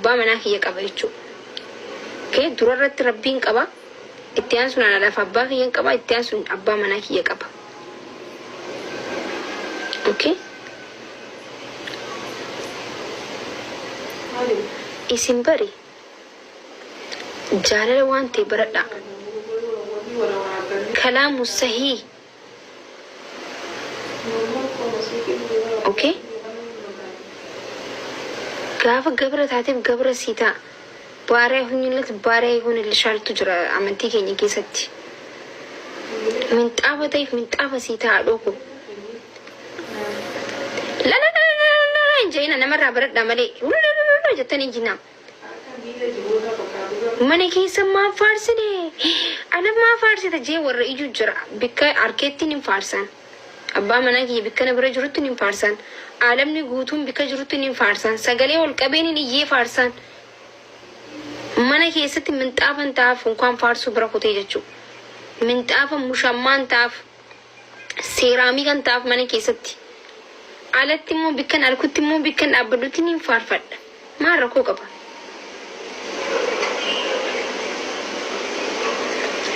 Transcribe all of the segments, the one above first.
abbaa manaa kiyya qaba jechuudha. Okay, dura irratti Rabbiin qaba. Itti aansuun haadhaaf abbaa kiyyan qaba. Itti aansuun abbaa manaa kiyya qaba. Okay. Isin bari jaalala waan ta'e baradhaa. Kalaamu sahii. Okay. Gaafa gabra taateef gabra sii ta'a. Baariyaa hunyillet baariyaa ይሆንልሻልtu jira amantii keenya keessatti. Minxaafa ta'eef minxaafa sii ta'a dhoko. Lalalala hin jedhina namarraa baradhaa malee wululululu jettanii jinaa. Mana keessa maa faarsine ala maa faarsita jee warra iju jira bikka arkeettiin hin faarsan. Abbaa manaa kiyya bikka na bira jirutti hin faarsan. Aalamni guutuun bikka jirutti hin faarsan. Sagalee ol qabeen hin iyyee faarsan. Mana keessatti minxaafan ta'aaf unkaan faarsuu bira kutee jechuudha. Minxaafa mushammaan ta'aaf seeraamii kan ta'aaf mana keessatti. Alatti immoo bikkan arkutti immoo bikkan dhaabbadhutti niin faarfadha. Maal rakkoo qaba?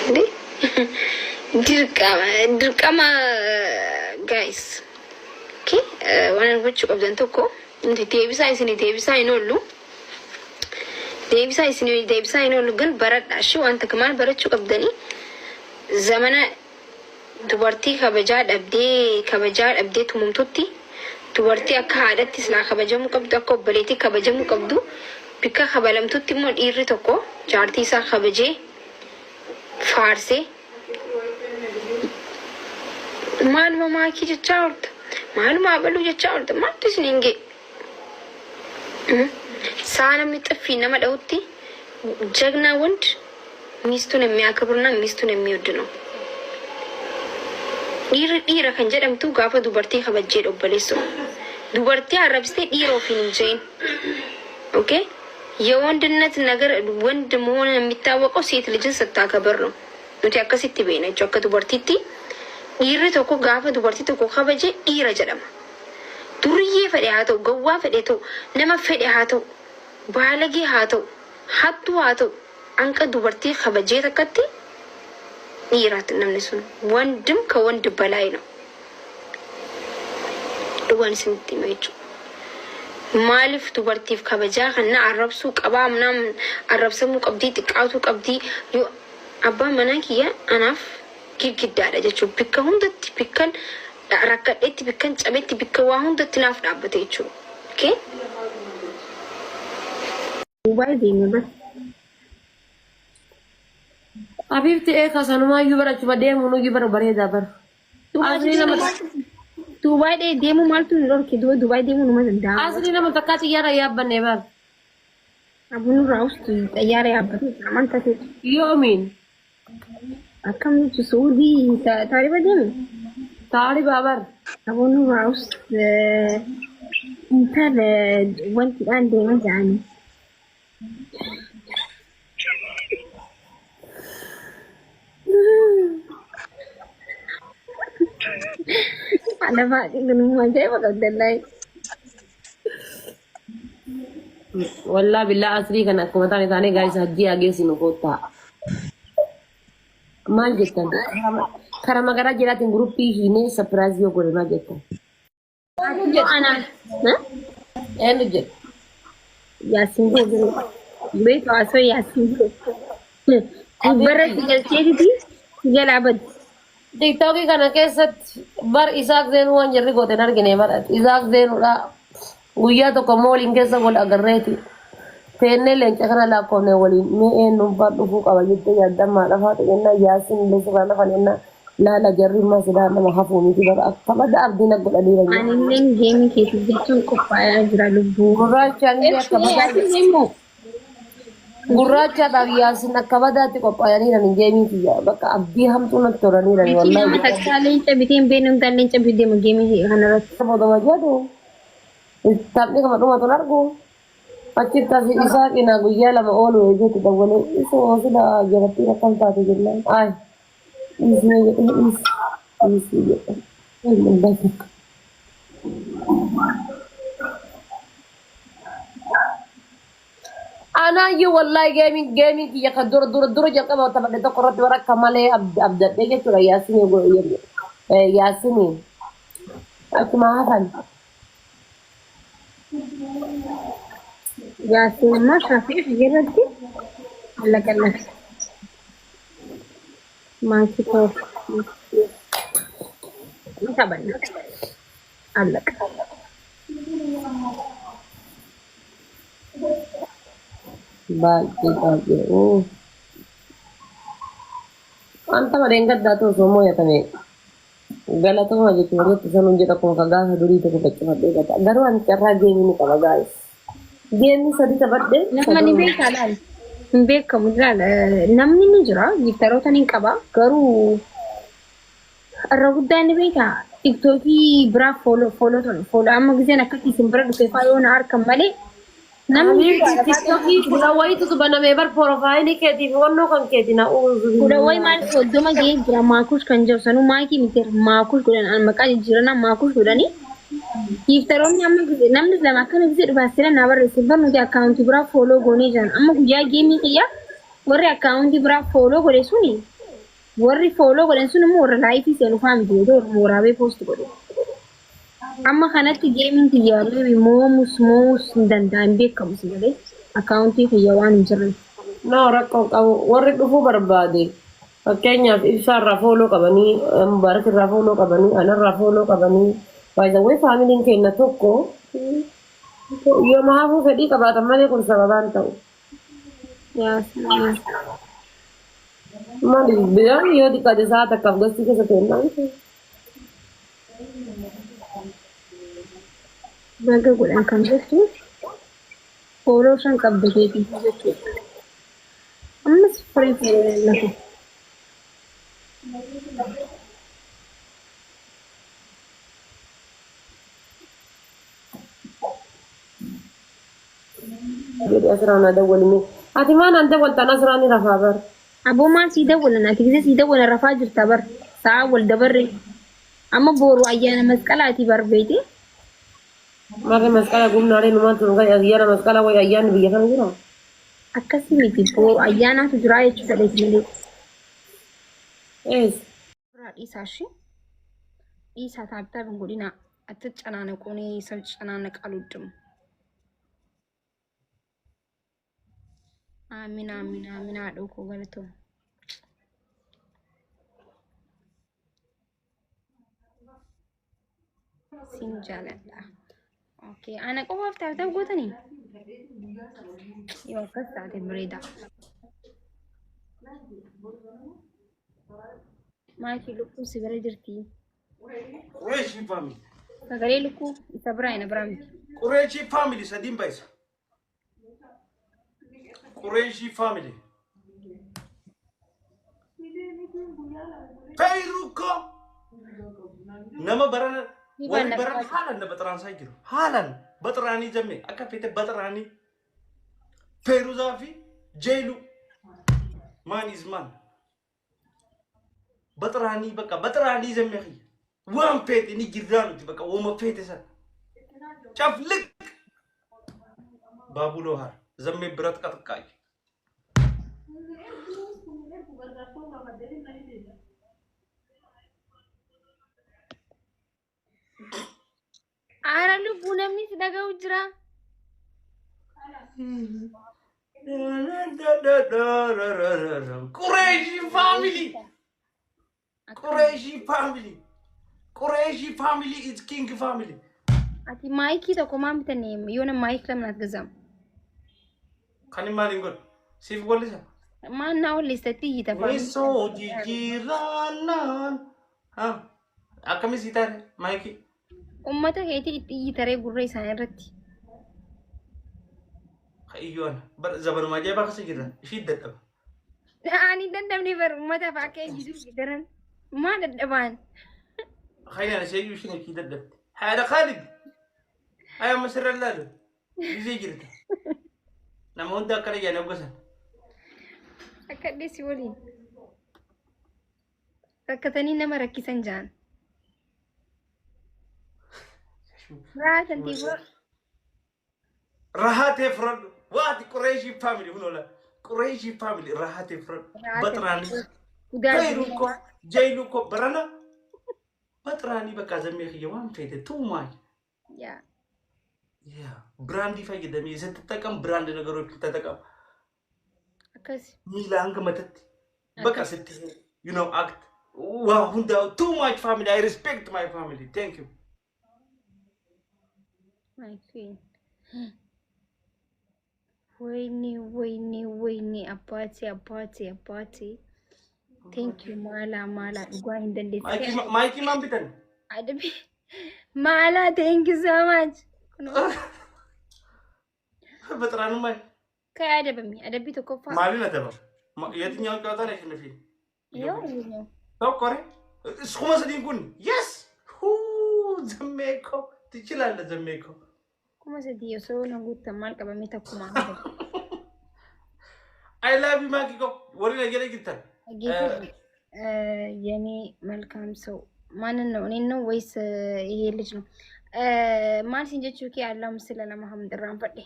እንዴ? Dirqama dirqama guys. Okay, waan gochuu qabdan tokko nuti deebisaa isinii deebisaa hin oollu. Deebisaa isinii deebisaa hin oollu gan baradha. Ishee waan takka maal barachuu qabdanii zamana dubartii kabajaa dhabdee kabajaa dhabdee tumamtutti dubartii akka haadhatti silaa kabajamuu qabdu akka obboleettii kabajamuu qabdu bikka kabalamtutti immoo dhiirri tokko jaartii isaa kabajee faarsee maaluma maakii jechaa oolta maaluma abaluu jechaa oolta maaltu isin hin ga'e saa namni xiffii nama dha'utti ጀግና ወንድ ሚስቱን የሚያከብርና ሚስቱን የሚወድ ነው። Dhiirri dhiira kan jedhamtu gaafa dubartii kabajjee obboleessoo. Dubartii arrabsitee dhiira ofiin hin jedhin. Okay የወንድነት ነገር ወንድ መሆን የሚታወቀው ሴት ልጅን ስታከብር ነው። Nuti akkasitti beekna jechuudha. Akka dubartiitti dhiirri tokko gaafa dubartii tokko kabaje dhiira jedhama. Duriyyee fedhe haa ta'u, gawwaa fedhe ta'u, nama fedhe haa ta'u, baalagee haa ta'u, hattuu haa ta'u, hanqa dubartii kabajee takkatti dhiiraati namni sun. ወንድም ከወንድ በላይ ነው። Dhugaan isinitti hima jechuudha. Maaliif dubartiif kabajaa kana arrabsuu qabaa ምናምን arrabsamuu qabdii xiqqaatuu qabdii yoo abbaan manaa kiyya anaaf girgiddaadha jechuudha. Bikka hundatti bikkan rakkadheetti bikkan cabetti bikka waa hundatti naaf dhaabbate jechuudha. Okay? Dubaay deeme bas. Habiibti eeka sanumaayyuu bara achuma deemuun iyyuu bara bareedaa bara. Asli nama Dubaay deemuu maaltu nu dhorke? Dubaay deemuu numa danda'ama. Asli nama takkaa xiyyaara yaabbanne bara. Abuun irraa ustu xayyaara yaabbatee jira. Maal taatee? Yoomiin Akkam jechuun Suudii taariba deeme? Taaribaa bara. Abuun irraa ustu intala wantiidhaan deema jedhanii. Haadha faaxii kunimmoo ajaa'iba qabdallaayi. Wallaa billaa asrii kana akkuma taane taanee gaayis hajjii haa geessinu koottaa. Maal jettan? Kara magaraa jiraatiin guruppii hiinee sapiraayizii yoo godhe maal jettan? Yoo anaan Eenyu jedhe? Yaasiin koo beeku haasoo Yaasiin koo. Gubbarratti galcheetiti jalaa baddi. Tiktookii kana keessatti bar Isaaq Zeenuu waan jarri goote hin argine bara Isaaq Zeenuudha. Guyyaa tokko mooliin keessa wal agarreeti. Teennee leenca kana lakkoofne waliin mee eenyuun fa'aa dhufuu qaba jettee yaaddan maal afaa xiqqeennaa Yaasiin illee sirraa lafan ennaa laala jarri immoo silaa nama hafuu miti bara akka bada abdiin akka godhaniira jiru. Anilleen geemii keetiif jechuun qophaa'aa jira lubbuu. Gurraachaan illee akka badaa Yaasiin immoo gurraachaadhaaf Yaasiin akka badaatti qophaa'aniira hin geemii kiyya bakka abdii hamtuu natti tolaniira Miti wallaahi. nama takkaa leenca bitee hin beekne hundaan leenca bitee deema geemii kanarratti. Bodoma jedhu taphni kama dhumatu hin argu. Achitti asi isaa qinaa guyyaa lama oolu eegeetti dawwalee isoo sila jarattiin akkam taate jennaan. Ay dhiisnee jedhee dhiisi dhiisii jedhe. Wallahi. Anaayyuu wallaahi gameiin kiyya kan dura dura dura jalqaba taphadhe tokko irratti bara akka malee abdadhee jechuudha. Yaasinii yaasinii achuma hafan. Yaasiin immoo shaafii irratti allaqallaqe. Maakii ta'u. Ni taphanna. Allaqa. Baay'ee baay'ee. Waan tapha dheengaddaa ta'u osoo moo'atame galatuma jechuun walitti sanuun jedha kun ka gaafa durii tokko qaccifadhee gata. Garuu ani carraa gameii ni qaba, guys. Gameii sadi taphadhee Nama ni beekaa laal. Hin beekamu laal. Namni ni jira. Gifteroota ni qaba. Garuu irra guddaa ni beekaa. TikTokii biraa follow follow follow amma giseen akka isin bira dhufe faa yoo na harkan malee namni Habiibti, TikTokii 10 wayitu banamee bar profileii keetiif wannoo kan keeti na uuzu. 10 wayi maal 30 gahee jira. Maakush kan jiru sanuu maakii miti, maakush godhan an maqaa jijjiiranaa maakush godhanii gifteroonni amma namni lama akkana gisee dhufaa sila naa barreesse bar. Nuti accountii biraa follow goonee jiran. Amma guyyaa gameii kiyyaa warri accountii biraa follow godhe suni, warri follow godhan sun immoo warra liveii seenu faa miti yoo ta'u waraabee post godhe. Amma kanatti gameiin kiyya maybe moomus moomus hin danda'an beekamu si malee accountii kiyya waan hin jirre. No, rakkoo qabu. Warri dhufuu barbaade, fakkeenyaaf ibsaa irraa follow qabanii, Mubaarak irraa follow qabanii, anarraa follow qabanii, baay'ee familyiin keenya tokko yooma hafuu fedhii qabaatan malee kun sababaan ta'u. Yaasii. Maali biyaan yoo xiqqaate sa'a takkaaf gastii keessa teennaan. Baga godhan kan jettu follow shan qabda keetii jechuudha. Ammas firii follow lafa. Jedhe asirraa na dawwalime. Ati maan an dawwaltaan asirraa ni rafaa bar. Aboo, maal sii dawwalan? Ati gisee sii dawwalan rafaa jirta bar. Sa'a wal dabarre. Amma booru ayyaana masqalaati bar, beete. Marri masqala gumnaalee numaan tun kan ayyaana masqala wayi ayyaanni biyya kana jira. Akkasii miti, booru ayyaanaatu jira jechuu fedheeti malee. Ees. Biraa dhiisaa ishee. Dhiisaa, tap tap hin godhinaa. አትጨናነቁ። እኔ ሰው ጨናነቅ አልወድም። አሚን አሚን አሚን። Haadhoo koo galatoo. Sin jaaladha. Okay, ana qofaaf tap tap gootanii? Yoo akkas taate bareeda. Maakii, lukkuun si bira jirti. Qureeshii family. Sagalee lukkuu isa biraa ina biraa miti. Qureeshii family sadiin baay'isa. Qureeshii family. Feyrukko nama barana warri baran haalan na baxiraansaa jiru. Haalan baxiraanii jamme akka feete baxiraanii. Feyruzaa fi Jeelu. Man is man. Baxiraanii bakka baxiraanii zamme kiyya. Waan feete ni jirraa nuti bakka wooma feete san. Cafliq. Baabuloo har zammee biratti qaxaqqaayi. Aara lubbuu namni si dhaga'u jira. Qureeshii family. Qureeshii family. Qureeshii family is king family. Ati micii tokko maan bitanne yoona mic lama naaf gazaam. Kan hin maaliin godhu? Siif wallisa? Maan naa walleessatti iyyita family. Misoo jijjiirannaan. Akkami sii taate micii? Uummata keetii itti iyyitaree gurra isaanii irratti. Iyyuu ana. Bara zabanuma ajaa'ibaa keessa jirra. Ishii dadhaba. Ani hin dadhabne bar, uummata fa'aa akka iyyitu daran. Maa dadhabaan? Khayyaan ishee iyyuu ishiin ishii dadhabde. Haadha Khaalid. Aya amma sirra laalu. Bizee jirta. Nama hunda akkana jedhan gosan. Akka dheessi waliin. Rakkatanii nama rakkisan jaan. Raatan tiifoo. Rahaa ta'e fudhadhu. Waati Qureeshii family hunola. Qureeshii family irraa hatee fudhadhu. Baxiraanii. Gudaa. Feeruu ko jeeluu ko barana. Baxiraanii bakka zammee kiyya waan feete tuumaa. Yaa. Yeah, brand fayyadamee ስትጠቀም brand ነገሮች ተጠቀም። Akkas. Miila hanga matatti በቃ ስትይ act waa hundaa too much family. I respect my family. Thank you. My queen. ወይኔ ወይኔ ወይኔ አባቴ አባቴ አባቴ, thank you. ማላ ማላ dhugaa hin dandeessi. Maayikii maan bitan? Adabi ማላ, thank you so much. Baxiraanummaa. ከአደበሚ adabbii tokkoffaa. Maaliin adaba? የትኛውን ጨዋታ ነው ያሸነፊ? ይኸው ይኸኛው። Tokko 3000 kun, yes, ዘሜኮ ትችላለህ ዘሜኮ። 3000 osoo na guuttan maal qabame takkuma. I love you ማኪኮ warri na jala jirtan. የኔ መልካም ሰው ማንን ነው? እኔን ነው ወይስ ይሄ ልጅ ነው? Maal sin jechuu kee Allahum sila lama hamdirraan fadhe.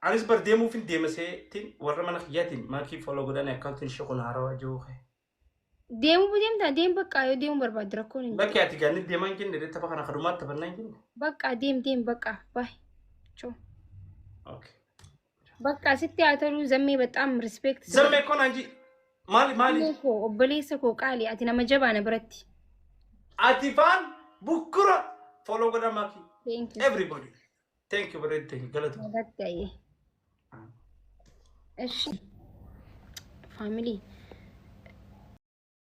Anis bar deemuufin deema seetiin warra mana kiyyaatiin maakii follow godhanii akkaawuntiin ishee kun haarawaa jiru. Deemuu deemtaa, deem bakka, yoo deemuu barbaadde rakkoon hin jiru. Bakki ati gaanii deemaa hin jenne, tapha kana kadumaatti taphannaa hin jenne. Bakka deem, deem bakka, baay. Choo. Okay. Bakka sitti haa toluu zammee, በጣም respect. Zammee koo naan ji maali maali? Koo obboleessa koo qaali, ati nama jabaa na biratti. Ati faan bukkura follow godhaa maakii. Thank you. Everybody. Thank you bareedu galatu. Nagatti. እሺ family.